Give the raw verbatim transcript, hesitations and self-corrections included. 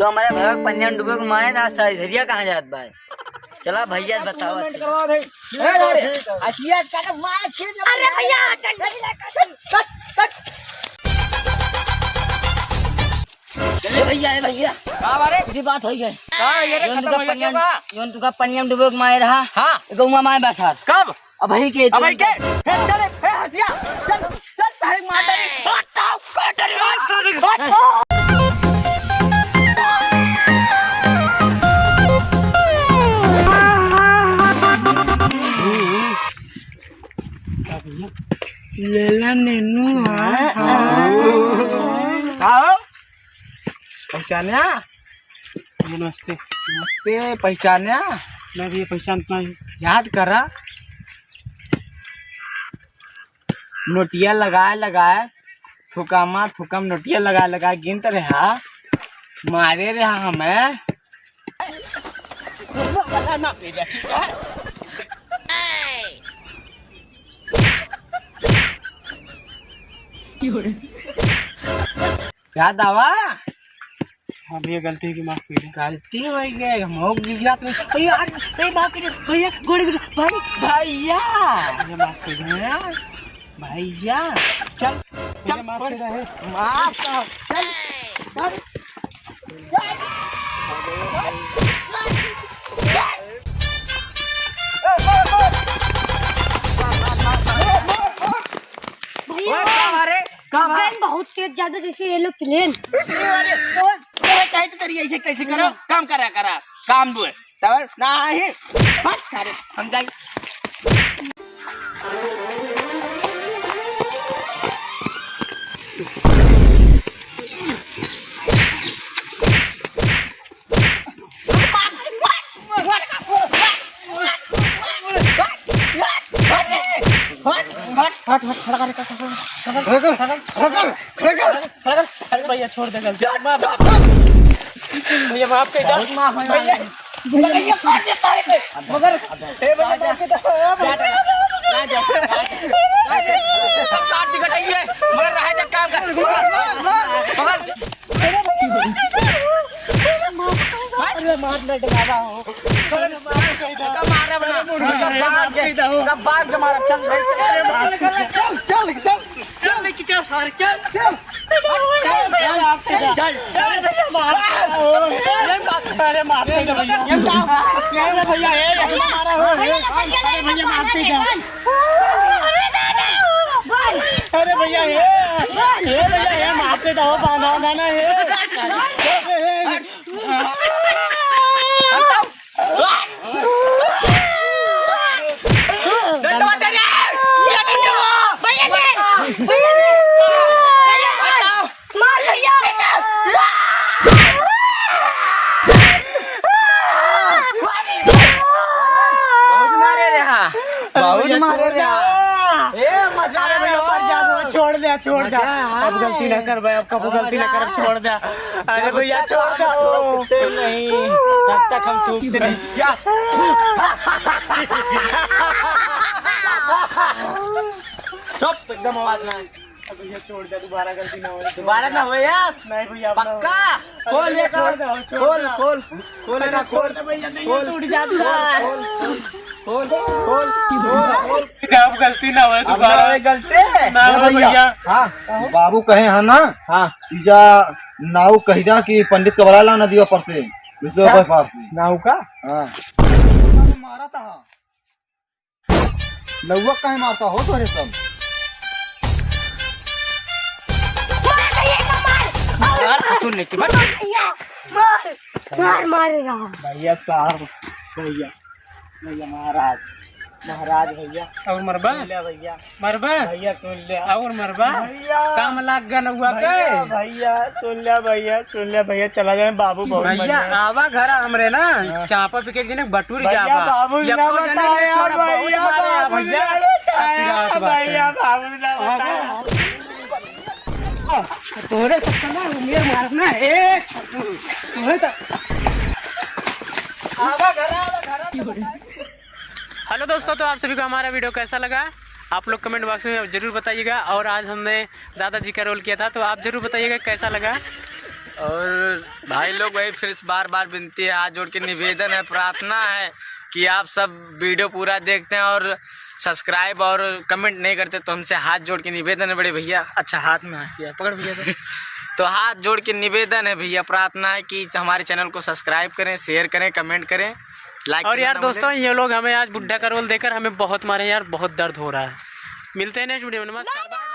तो हमारे भैया के पनिया में डूबे के मारे ना, सारी घरिया कहाँ जात बा? चला भैया बतावा। अरे भैया, ए भैया, ए भैया। का बारे? पूरी बात होई गई। का ये रे, जौन खत्म तुका हो गया पनिया, का? जौन तुका पनिया में डूबे के मारे रहा। हाँ। गौवा माए बा सार। कब? अबही के, अबही के? ए, चल, ए, हसिया, चल, चल, तारे मार डाली। हट, हट, हट, हट। लेला नेनू, हाँ। का हो? पहचान्या? भैया, नमस्ते। नमस्ते, पहचान्या? नहीं भैया, पहचान नहीं। याद करा। नोटिया लगाए लगाए, थुकामा थुकाम नोटिया लगाए लगाए गिनत रहा, मारे रहा हमें। का दावा? हाँ भैया, गलती की माफ कीजिए। गलती हो गई, हम हो गया तो भैया, अरे, ए, माफ कीजिए भैया, गोड़ी गिर, भाई, भैया। भैया, माफ कीजिए। भैया, भैया, चल, भैया, चल, माफ पढ़। कीजिए। माफ कर, चल, चल। भैया, ओए, का मारे? का मारे? गन बहुत तेज, ज्यादा जैसे एरोप्लेन। अरे, ओए, ओए, कहे तो तेरी ऐसे कैसे करो? काम करा, करा, काम दो है। तब ना ही, हट, सारे, हम जाए। हट, हट, हट, खड़ा कर, खड़ा कर, खड़ा कर, खड़ा कर, खड़ा कर। अरे भैया, छोड़ दे गलती। माफ। भैया, माफ कर दो। बहुत माफ है। भैया, भैया, मार दे सारे पे। मगर, ए भैया, माफ कर दो। राजा, राजा, राजा। काट दी कटाइए। मगर रहा जा काम कर। मगर, अरे मार ले डरावा हो। का मारे बना? का बाप के, का बाप के मारा। चल, चल, चल, चल। चल, लेके चल, सारे, चल। चल। चल, चल, चल, चल। अरे भैया, मार। अरे मार, अरे मार, भैया। ये का? ये भैया, ये, ये मारा हो। भैया, अरे भैया, मार दे। अरे भैया, ये, ये भैया, ये मार दे, दो बांधा ना, ना, ये। डंडवा दे रे! ये डंडवा! भैया जी! भैया जी! भैया मार! मार भैया! बहुत मारे रे, हाँ। बहुत मारे रे, हाँ। ए, मजा आया भैया, हो। छोड़ दे, छोड़ दे। मजा आया। अब गलती ना कर भाई, अब कबो गलती ना कर, छोड़ दे। अरे भैया, छोड़ दो। थूकते नहीं, तब तक हम थूकते नहीं। या। चुप, एकदम आवाज ना। भैया, छोड़ दे, दोबारा गलती ना हो। दोबारा ना हो यार। नहीं भैया, अब ना हो। पक्का? अरे खोल भैया, ये, खोल, छोड़ दो, छोड़ खोल, दो। खोल, खोल, अरे ना, छोड़ खोल। दे भैया, नहीं, खोल, टूट जाता है। खोल, खोल। खोल, खोल, खोल। अब गलती ना होए अब ना दोबारा। होए गलती। ना ए होए भैया। भैया। हाँ। बाबू कहे हैं ना? हाँ। इजा नाऊ कहिदा कि पंडित का बुला ला नदिया पर से, विष्णु अच्छा। के पास से। नाऊ का? हाँ। मारा था। नौवा काहे मारता हो तोरे सब? मार भैया, मार। मार ससुर लेके, बस। मार भैया, मार, मार, मार रहा। भैया साहब, भैया, भैया महाराज, महाराज भैया। और मरबा? सुन ले भैया। मरबा? भैया सुन ले। और मरबा? भैया। काम लाग गया नौवा भैया, के? भैया, सुन ले भैया, सुन ले भैया, चला जाए, बाबू बहुत भैया, मरिया। आवा घर हमरे ना, हाँ। चापा पी के जने बटूरी भैया, चापा। बाबू ये ना अपना बताया, जाने छोड़ा, बहुत भैया, मारे हैं बाबू भैया। ना बताया, अभी रात बाटे। भैया, बाबू ना बताया। तोरे चक्कर में उमेर मारना है, तोरे तो। आवा घर, आवा घर। हेलो दोस्तों, तो आप सभी को हमारा वीडियो कैसा लगा, आप लोग कमेंट बॉक्स में जरूर बताइएगा। और आज हमने दादाजी का रोल किया था, तो आप जरूर बताइएगा कैसा लगा। और भाई लोग, वही फिर से बार बार विनती है, हाथ जोड़ के निवेदन है, प्रार्थना है कि आप सब वीडियो पूरा देखते हैं और सब्सक्राइब और कमेंट नहीं करते, तो हमसे हाथ जोड़ के निवेदन है बड़े भैया। अच्छा, हाथ में हंसी है, पकड़ भैया तो। तो हाथ जोड़ के निवेदन है भैया, प्रार्थना है कि हमारे चैनल को सब्सक्राइब करें, शेयर करें, कमेंट करें, लाइक और करना यार ना भूलें। दोस्तों, ये लोग हमें आज बुड्ढा का रोल देकर हमें बहुत मारे यार, बहुत दर्द हो रहा है। मिलते हैं नेक्स्ट वीडियो में, नमस्कार।